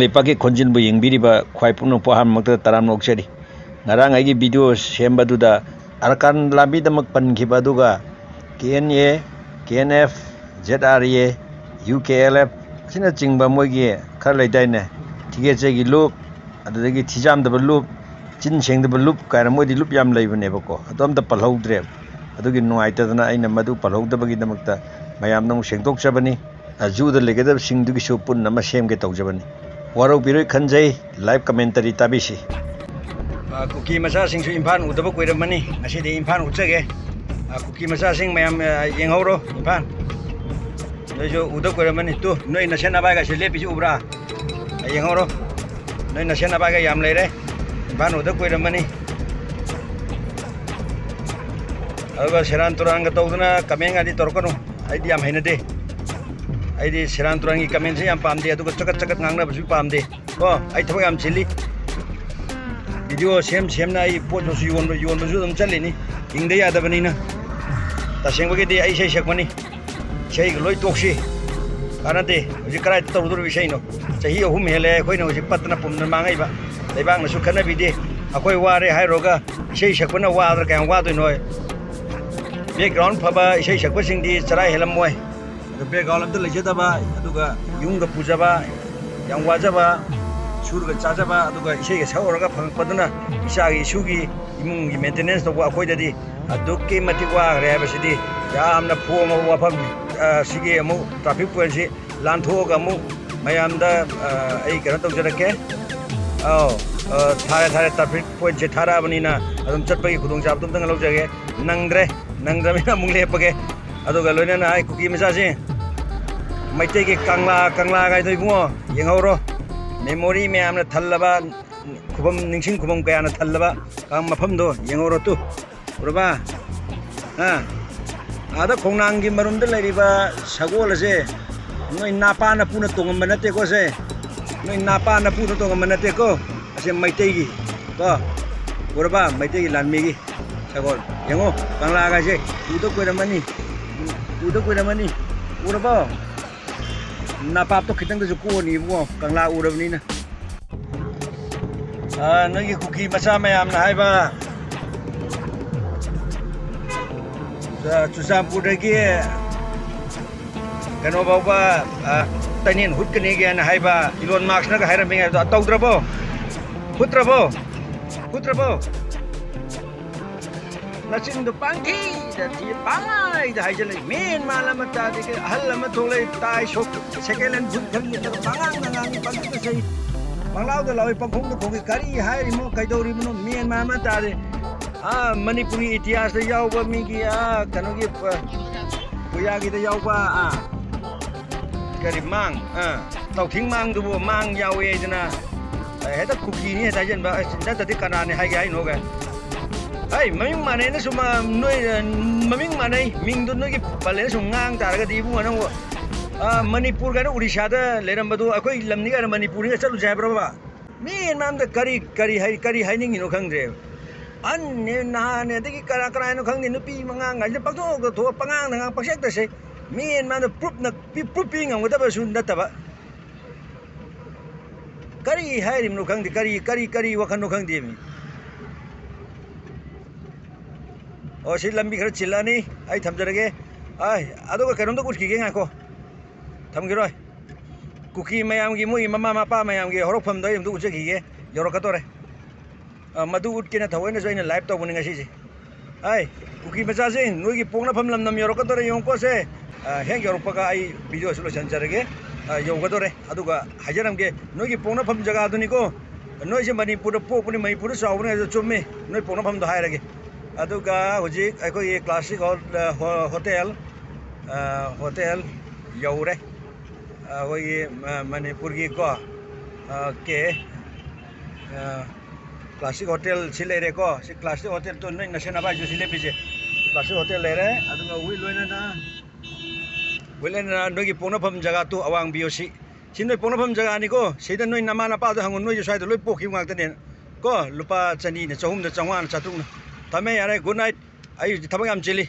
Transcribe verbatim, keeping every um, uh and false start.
ꯂꯩꯄꯥꯛꯀꯤ ꯈꯣꯟꯖꯦꯜꯕꯨ ꯌꯦꯡꯕꯤꯔꯤꯕ ꯈ꯭ꯋꯥꯏ ꯄꯨꯝꯅꯃꯛꯄꯨ ꯑꯍꯥꯟꯕꯃꯛꯇ ꯇꯔꯥꯝꯅ ꯑꯣꯛꯆꯔꯤ꯫ ꯉꯔꯥꯡ ꯑꯩꯒꯤ ꯚꯤꯗꯤꯑꯣ ꯁꯦꯝꯕꯗꯨꯗ ꯑꯔꯀꯥꯟ ꯂꯝꯕꯤꯗꯃꯛ ꯄꯟꯈꯤꯕ ꯑꯗꯨꯒ K N A, K N F, Z R A, U K L F ꯑꯁꯤꯅꯆꯤꯡꯕ ꯃꯣꯏꯒꯤ ꯈꯔ ꯂꯩꯗꯥꯏꯅꯦ, ꯊꯤꯒꯦꯠꯆꯦꯒꯤ ꯂꯨꯞ, ꯑꯗꯨꯗꯒꯤ ꯊꯤꯖꯥꯝꯗꯕ ꯂꯨꯞ, ꯆꯤꯟ ꯁꯦꯡꯗꯕ ꯂꯨꯞ ꯀꯥꯏꯅ ꯃꯣꯏꯗꯤ ꯂꯨꯞ ꯌꯥꯝ ꯂꯩꯕꯅꯦꯕꯀꯣ, ꯑꯗꯣ ꯑꯝꯇ ꯄꯜꯍꯧꯗ꯭ꯔꯦꯕ꯫ ꯑꯗꯨꯒꯤ ꯅꯨꯡꯉꯥꯏꯇꯗꯅ ꯑꯩꯅ ꯃꯗꯨ ꯄꯜꯍꯧꯗꯕꯒꯤꯗꯃꯛꯇ ꯃꯌꯥꯝꯗ ꯑꯃꯨꯛ ꯁꯦꯡꯗꯣꯛꯆꯕꯅꯤ꯫ ꯑ, ꯖꯨꯗ ꯂꯩꯒꯗꯕꯁꯤꯡꯗꯨꯒꯤꯁꯨ ꯄꯨꯟꯅ ꯑꯃ ꯁꯦꯝꯒꯦ ꯇꯧꯖꯕꯅꯤ꯫ ꯋꯥꯔꯧꯕꯤꯔꯣꯏ ꯈꯟꯖꯩ꯫ ꯂꯥꯏꯚ ꯀꯃꯦꯟꯇꯔꯤ ꯇꯥꯕꯤꯁꯤ꯫ ꯑ, ꯀꯨꯀꯤ ꯃꯆꯥꯁꯤꯡꯁꯨ ꯏꯝꯐꯥꯜ ꯎꯗꯕ ꯀꯨꯏꯔꯝꯃꯅꯤ꯫ ꯉꯁꯤꯗꯤ ꯏꯝꯐꯥꯜ ꯎꯠꯆꯒꯦ꯫ ꯑ, ꯀꯨꯀꯤ ꯃꯆꯥꯁꯤꯡ ꯃꯌꯥꯝ, ꯑ, ꯌꯦꯡꯍꯧꯔꯣ ꯏꯝꯐꯥꯜ꯫ ꯅꯣꯏꯁꯨ ꯎꯗ ꯀꯨꯏꯔꯝꯃꯅꯤ꯫ ꯇꯨ, ꯅꯣꯏ ꯅꯁꯦꯟ ꯅꯕꯥꯏꯒꯁꯦ ꯂꯦꯞꯄꯤꯁꯤ ꯎꯕ꯭ꯔꯥ? ꯑ, ꯌꯦꯡꯍꯧꯔꯣ꯫ ꯅꯣꯏ ꯅꯁꯦꯟ ꯅꯕꯥꯏꯒ ꯌꯥꯝ ꯂꯩꯔꯦ꯫ ꯏꯝꯐꯥꯜ ꯎꯗ ꯀꯨꯏꯔꯝꯃꯅꯤ꯫ ꯑꯗꯨꯒ ꯁꯦꯔꯥꯟ ꯇꯨꯔꯥꯟꯒ ꯇꯧꯗꯅ ꯀꯃꯦꯟꯒꯗꯤ ꯇꯧꯔꯛꯀꯅꯨ꯫ ꯑꯩꯗꯤ ꯌꯥꯝ ꯍꯩꯅꯗꯦ꯫ ꯑꯩꯗꯤ ꯁꯦꯔꯥꯟ ꯇꯨꯔꯥꯟꯒꯤ ꯀꯃꯦꯟꯁꯦ ꯌꯥꯝ ꯄꯥꯝꯗꯦ, ꯑꯗꯨꯒ ꯆꯒꯠ ꯆꯒꯠ ꯉꯥꯡꯅꯕꯁꯨ ꯄꯥꯝꯗꯦ꯫ ꯀꯣ, ꯑꯩ ꯊꯕꯛ ꯌꯥꯝ ꯆꯤꯜꯂꯤ꯫ ꯚꯤꯗꯤꯑꯣ ꯁꯦꯝ ꯁꯦꯝꯅ ꯑꯩ ꯄꯣꯠꯁꯨ ꯌꯣꯟꯕ, ꯌꯣꯟꯕꯁꯨ ꯑꯗꯨꯝ ꯆꯠꯂꯤꯅꯤ꯫ ꯍꯤꯡꯗ ꯌꯥꯗꯕꯅꯤꯅ꯫ ꯇꯁꯦꯡꯕꯒꯤꯗꯤ ꯑꯩ ꯏꯁꯩ ꯁꯛꯄꯅꯤ꯫ ꯏꯁꯩꯒ ꯂꯣꯏ ꯇꯣꯛꯁꯤ꯫ ꯀꯥꯟꯅꯗꯦ꯫ ꯍꯧꯖꯤꯛ ꯀꯗꯥꯏꯗ ꯇꯧꯔꯨꯗꯧꯔꯤꯕ ꯏꯁꯩꯅꯣ? ꯆꯍꯤ ꯑꯍꯨꯝ ꯍꯦꯜꯂꯦ ꯑꯩꯈꯣꯏꯅ ꯍꯧꯖꯤꯛ ꯄꯠꯇꯅ ꯄꯨꯝꯗꯅ ꯃꯥꯡꯉꯛꯏꯕ꯫ ꯂꯩꯕꯥꯛꯅꯁꯨ ꯈꯟꯅꯕꯤꯗꯦ꯫ ꯑꯩꯈꯣꯏ ꯋꯥꯔꯦ ꯍꯥꯏꯔꯨꯔꯒ ꯏꯁꯩ ꯁꯛꯄꯅ ꯋꯥꯗ꯭ꯔꯥ? ꯀꯌꯥꯝ ꯋꯥꯗꯣꯏꯅꯣ? ꯕꯦꯛꯒ꯭ꯔꯥꯎꯟ ꯐꯕ ꯏꯁꯩ ꯁꯛꯄꯁꯤꯡꯗꯤ ꯆꯔꯥ ꯍꯦꯜꯂꯝꯃꯣꯏ꯫ ꯑꯗꯣ ꯕꯦꯛꯒ꯭ꯔꯥꯎꯟ ꯑꯝꯇ ꯂꯩꯖꯗꯕ, ꯑꯗꯨꯒ ꯌꯨꯝꯒ ꯄꯨꯖꯕ, ꯌꯥꯝ ꯋꯥꯖꯕ, ꯁꯨꯔꯒ ꯆꯥꯖꯕ, ꯑꯗꯨꯒ ꯏꯁꯩꯒ ꯁꯛꯎꯔꯒ ꯐꯪꯉꯛꯄꯗꯨꯅ ꯏꯆꯥꯒꯤ ꯏꯁꯨꯒꯤ ꯏꯃꯨꯡꯒꯤ ꯃꯦꯟꯇꯦꯅꯦꯟꯁ ꯇꯧꯕ ꯑꯩꯈꯣꯏꯗꯗꯤ ꯑꯗꯨꯛꯀꯤ ꯃꯇꯤꯛ ꯋꯥꯈ꯭ꯔꯦ ꯍꯥꯏꯕꯁꯤꯗꯤ ꯌꯥꯝꯅ ꯐꯣꯡꯉꯕ ꯋꯥꯐꯝꯅꯤ꯫ ꯑ, ꯁꯤꯒꯤ ꯑꯃꯨꯛ ꯇ꯭ꯔꯥꯐꯤꯛ ꯄꯣꯏꯟꯁꯤ ꯂꯥꯟꯊꯣꯛꯑꯒ ꯑꯃꯨꯛ ꯃꯌꯥꯝꯗ, ꯑ, ꯑꯩ ꯀꯩꯅꯣ ꯇꯧꯖꯔꯛꯀꯦ꯫ ꯑꯧ, ꯑ, ꯊꯥꯔꯦ, ꯊꯥꯔꯦ, ꯇ꯭ꯔꯥꯐꯤꯛ ꯄꯣꯏꯟꯁꯦ ꯊꯥꯔꯛꯑꯕꯅꯤꯅ ꯑꯗꯨꯝ ꯆꯠꯄꯒꯤ ꯈꯨꯗꯣꯡꯆꯥꯕꯗꯣ ꯑꯝꯇꯪ ꯂꯧꯖꯒꯦ꯫ ꯅꯪꯗ꯭ꯔꯦ, ꯅꯪꯗ꯭ꯔꯕꯅꯤꯅ ꯑꯃꯨꯛ ꯂꯦꯞꯄꯒꯦ꯫ ꯑꯗꯨꯒ ꯂꯣꯏꯅꯅ ꯑꯩ ꯀꯨꯀꯤ ꯃꯆꯥꯁꯤꯡ, ꯃꯩꯇꯩꯒꯤ ꯀꯪꯂꯥ, ꯀꯪꯂꯥ ꯀꯥꯏꯗꯣ ꯏꯕꯨꯡꯉꯣ, ꯌꯦꯡꯍꯧꯔꯣ꯫ ꯃꯦꯃꯣꯔꯤ ꯃꯌꯥꯝꯅ ꯊꯜꯂꯕ, ꯈꯨꯕꯝ, ꯅꯤꯡꯁꯤꯡ ꯈꯨꯕꯝ ꯀꯌꯥꯅ ꯊꯜꯂꯕ ꯀꯪ-, ꯃꯐꯝꯗꯣ ꯌꯦꯡꯍꯧꯔꯣ ꯇꯨ꯫ ꯎꯔꯕ? ꯍꯥ? ꯑꯥꯗ ꯈꯣꯡꯅꯥꯡꯒꯤ ꯃꯔꯨꯝꯗ ꯂꯩꯔꯤꯕ ꯁꯒꯣꯜ ꯑꯁꯦ ꯅꯣꯏ ꯅꯄꯥ ꯅꯄꯨꯅ ꯇꯣꯡꯉꯝꯕ ꯅꯠꯇꯦꯀꯣ ꯁꯦ꯫ ꯅꯣꯏ ꯅꯄꯥ ꯅꯄꯨꯅ ꯇꯣꯡꯉꯝꯕ ꯅꯠꯇꯦꯀꯣ꯫ ꯑꯁꯦ ꯃꯩꯇꯩꯒꯤ, ꯀꯣ꯫ ꯎꯔꯕ? ꯃꯩꯇꯩꯒꯤ ꯂꯥꯟꯃꯤꯒꯤ ꯁꯒꯣꯜ꯫ ꯌꯦꯡꯉꯣ, ꯀꯪꯂꯥꯒꯁꯦ ꯎꯗ ꯀꯨꯏꯔꯝꯃꯅꯤ꯫ ꯎꯗ ꯀꯨꯏꯔꯝꯃꯅꯤ꯫ ꯎꯔꯕꯣ? ꯅꯄꯥꯞꯇꯣ ꯈꯤꯇꯪꯗꯁꯨ ꯀꯣꯛꯑꯅꯤ ꯏꯕꯨꯡꯉꯣ, ꯀꯪꯂꯥ ꯎꯔꯕꯅꯤꯅ꯫ ꯑ, ꯅꯣꯏꯒꯤ ꯀꯨꯀꯤ ꯃꯆꯥ ꯃꯌꯥꯝꯅ ꯍꯥꯏꯕ, ꯑ, ꯆꯨꯔꯆꯥꯟꯄꯨꯔꯗꯒꯤ ꯀꯩꯅꯣ ꯐꯥꯎꯕ, ꯑ, ꯇꯅꯦꯟ ꯍꯨꯠꯀꯅꯤꯒꯦꯅ ꯍꯥꯏꯕ ꯏꯂꯣꯟ ꯃꯥꯛꯁꯅꯒ ꯍꯥꯏꯔꯝꯃꯤ ꯍꯥꯏꯕꯗꯣ ꯇꯧꯗ꯭ꯔꯕꯣ? ꯍꯨꯠꯇ꯭ꯔꯕꯣ? ꯍꯨꯠꯇ꯭ꯔꯕꯣ? ꯅꯆꯤꯟꯗꯣ ꯄꯥꯡꯊꯤꯗ ꯊꯤ, ꯄꯥꯡꯍꯥꯏꯗ ꯍꯥꯏꯖꯜꯂꯦ꯫ ꯃꯦꯟ ꯃꯥꯟ ꯑꯃ ꯇꯥꯗꯦ꯫ ꯑꯍꯜ ꯑꯃ ꯊꯣꯛꯂꯛꯑꯦ, ꯇꯥꯏ ꯁꯣꯛ, ꯁꯦꯀꯦꯟ ꯍꯦꯟ ꯕꯨꯠ ꯈꯔ ꯂꯤꯠꯂꯒ ꯄꯉꯥꯡꯗ ꯉꯥꯡꯉꯤ, ꯄꯪꯆꯠꯇ ꯆꯠꯂꯤ, ꯄꯪꯂꯥꯎꯗ ꯂꯥꯎꯏ, ꯄꯪꯈꯣꯡꯗ ꯈꯣꯡꯏ꯫ ꯀꯔꯤ ꯍꯥꯏꯔꯤꯃꯣ, ꯀꯩꯗꯧꯔꯤꯕꯅꯣ, ꯃꯦꯟ ꯃꯥꯟ ꯑꯃ ꯇꯥꯗꯦ꯫ ꯑꯥ, ꯃꯅꯤꯄꯨꯔꯒꯤ ꯏꯇꯤꯍꯥꯁꯇ ꯌꯥꯎꯕ ꯃꯤꯒꯤ, ꯑꯥ, ꯀꯩꯅꯣꯒꯤ, ꯑ, ꯄꯨꯌꯥꯒꯤꯗ ꯌꯥꯎꯕ, ꯑꯥ, ꯀꯔꯤ ꯃꯥꯡ, ꯑꯥ, ꯇꯥꯎꯊꯤꯡ ꯃꯥꯡꯗꯨꯕꯨ ꯃꯥꯡ ꯌꯥꯎꯏ ꯍꯥꯏꯗꯅ, ꯑ, ꯍꯦꯛꯇ ꯀꯨꯀꯤꯅꯤ ꯍꯦꯛꯇ ꯍꯥꯏꯖꯟꯕ꯫ ꯑꯁ, ꯅꯠꯇ꯭ꯔꯗꯤ ꯀꯅꯥꯅꯤ ꯍꯥꯏꯒꯦ ꯍꯥꯏꯅꯣꯒ? ꯍꯩ, ꯃꯃꯤꯡ ꯃꯥꯟꯅꯩꯅ ꯁꯨꯝ, ꯑ, ꯅꯣꯏ, ꯑ, ꯃꯃꯤꯡ ꯃꯥꯟꯅꯩ, ꯃꯤꯡꯗꯣ ꯅꯣꯏꯒꯤ ꯄꯜꯂꯦꯅ ꯁꯨꯝ ꯉꯥꯡ ꯇꯥꯔꯒꯗꯤ ꯏꯕꯨꯡꯉꯣ ꯅꯪꯕꯨ, ꯑ, ꯃꯅꯤꯄꯨꯔ ꯀꯥꯏꯅ ꯎꯔꯤꯁꯥꯗ ꯂꯩꯔꯝꯕꯗꯣ ꯑꯩꯈꯣꯏ ꯂꯝꯅꯤ ꯀꯥꯏꯅ ꯃꯅꯤꯄꯨꯔꯅꯤꯒ ꯆꯠꯂꯨꯁꯦ ꯍꯥꯏꯕ꯭ꯔꯕ? ꯃꯤ ꯃꯌꯥꯝꯗ ꯀꯔꯤ, ꯀꯔꯤ ꯍꯥꯏ-, ꯀꯔꯤ ꯍꯥꯏꯅꯤꯡꯉꯤꯅꯣ ꯈꯪꯗ꯭ꯔꯦꯕ꯫ ꯑꯍꯟꯅꯦ, ꯅꯍꯥꯅꯦ, ꯑꯗꯒꯤ ꯀꯅꯥ ꯀꯅꯥꯅꯣ ꯈꯪꯗꯦ, ꯅꯨꯄꯤ ꯃꯉꯥꯡ ꯍꯥꯏꯁꯦ ꯄꯪꯊꯣꯛꯇ ꯊꯣꯛꯑ, ꯄꯉꯥꯡꯗ ꯉꯥꯡ, ꯄꯪꯁꯦꯛꯇ ꯁꯦ꯫ ꯃꯤ ꯃꯌꯥꯝꯗ ꯄ꯭ꯔꯨꯞꯅ ꯄꯤ-, ꯄ꯭ꯔꯨꯞ ꯄꯤ ꯉꯝꯒꯗꯕꯁꯨ ꯅꯠꯇꯕ꯫ ꯀꯔꯤ ꯍꯥꯏꯔꯤꯕꯅꯣ ꯈꯪꯗꯦ, ꯀꯔꯤ, ꯀꯔꯤ, ꯀꯔꯤ ꯋꯥꯈꯜꯅꯣ ꯈꯪꯗꯦ ꯃꯤ꯫ ꯑꯣ, ꯁꯤ ꯂꯝꯕꯤ ꯈꯔ ꯆꯤꯜꯂꯛꯑꯅꯤ, ꯑꯩ ꯊꯝꯖꯔꯒꯦ꯫ ꯑꯥꯏ, ꯑꯗꯨꯒ ꯀꯩꯅꯣꯝꯇ ꯎꯠꯈꯤꯒꯦ, ꯉꯥꯏꯈꯣ, ꯊꯝꯈꯤꯔꯣꯏ꯫ ꯀꯨꯀꯤ ꯃꯌꯥꯝꯒꯤ, ꯃꯣꯏꯒꯤ ꯃꯃꯥ ꯃꯄꯥ ꯃꯌꯥꯝꯒꯤ ꯍꯧꯔꯛꯐꯝꯗꯣ ꯑꯩ ꯑꯝꯇ ꯎꯠꯆꯈꯤꯒꯦ, ꯌꯧꯔꯛꯀꯗꯧꯔꯦ꯫ ꯑ, ꯃꯗꯨ ꯎꯠꯀꯦꯅ ꯊꯑꯣꯏꯅꯁꯨ ꯑꯩꯅ live ꯇꯧꯕꯅꯤ ꯉꯁꯤꯁꯦ꯫ ꯍꯥꯏ, ꯀꯨꯀꯤ ꯃꯆꯥꯁꯤꯡ, ꯅꯣꯏꯒꯤ ꯄꯣꯛꯅꯐꯝ ꯂꯝꯗꯝ ꯌꯧꯔꯛꯀꯗꯧꯔꯦ, ꯌꯦꯡꯉꯨꯀꯣ ꯁꯦ꯫ ꯑ, ꯍꯦꯛ ꯌꯧꯔꯛꯄꯒ ꯑꯩ video ꯁꯤ ꯂꯣꯏꯁꯤꯟꯖꯔꯒꯦ꯫ ꯑ, ꯌꯧꯒꯗꯧꯔꯦ꯫ ꯑꯗꯨꯒ ꯍꯥꯏꯖꯔꯝꯒꯦ, ꯅꯣꯏꯒꯤ ꯄꯣꯛꯅꯐꯝ ꯖꯒꯥꯗꯨꯅꯤꯀꯣ꯫ ꯅꯣꯏꯁꯦ ꯃꯅꯤꯄꯨꯔꯗ ꯄꯣꯛꯄꯅꯤ, ꯃꯅꯤꯄꯨꯔꯗ ꯆꯥꯎꯕꯅꯤ ꯍꯥꯏꯕꯗꯣ ꯆꯨꯝꯃꯤ꯫ ꯅꯣꯏ ꯄꯣꯛꯅꯐꯝꯗꯣ ꯍꯥꯏꯔꯒꯦ꯫ ꯑꯗꯨꯒ ꯍꯧꯖꯤꯛ ꯑꯩꯈꯣꯏꯒꯤ classic ꯍꯣ-, ꯑ, ꯍꯣ-, hotel, ꯑ, hotel ꯌꯧꯔꯦ꯫ ꯑꯩꯈꯣꯏꯒꯤ, ꯑ, ꯃꯅꯤꯄꯨꯔꯒꯤꯀꯣ, ꯑ, ꯀꯦ, ꯑ, classic hotel ꯁꯤ ꯂꯩꯔꯦꯀꯣ꯫ ꯁꯤ classic hotel ꯇꯨ ꯅꯣꯏ ꯅꯁꯦꯟꯅꯕ ꯍꯥꯏꯁꯨ ꯁꯤ ꯂꯦꯞꯄꯤꯁꯦ꯫ Classic hotel ꯂꯩꯔꯦ꯫ ꯑꯗꯨꯒ ꯋꯤ ꯂꯣꯏꯅꯅ, ꯋꯤ ꯂꯣꯏꯅꯅ ꯅꯣꯏꯒꯤ ꯄꯣꯛꯅꯐꯝ ꯖꯒꯥ ꯇꯨ ꯑꯋꯥꯡ ꯕꯤ ꯑꯣ ꯁꯤ꯫ ꯁꯤ ꯅꯣꯏ ꯄꯣꯛꯅꯐꯝ ꯖꯒꯥꯅꯤꯀꯣ꯫ ꯁꯤꯗ ꯅꯣꯏ ꯅꯃꯥ ꯅꯄꯥꯗꯣ ꯍꯪꯉꯨ, ꯅꯣꯏꯁꯨ ꯁ꯭ꯋꯥꯏꯗ ꯂꯣꯏ ꯄꯣꯛꯈꯤꯕ ꯉꯥꯛꯇꯅꯦ ꯀꯣ꯫ ꯂꯨꯄꯥ ꯆꯅꯤꯅ, ꯆꯍꯨꯝꯗ, ꯆꯥꯝꯃꯉꯥꯅ, ꯆꯥꯇ꯭ꯔꯨꯛꯅ꯫ ꯊꯝꯃꯦ, ꯌꯥꯔꯦ, good night꯫ ꯑꯩ ꯍꯧꯖꯤꯛ ꯊꯕꯛ ꯌꯥꯝ ꯆꯤꯜꯂꯤ꯫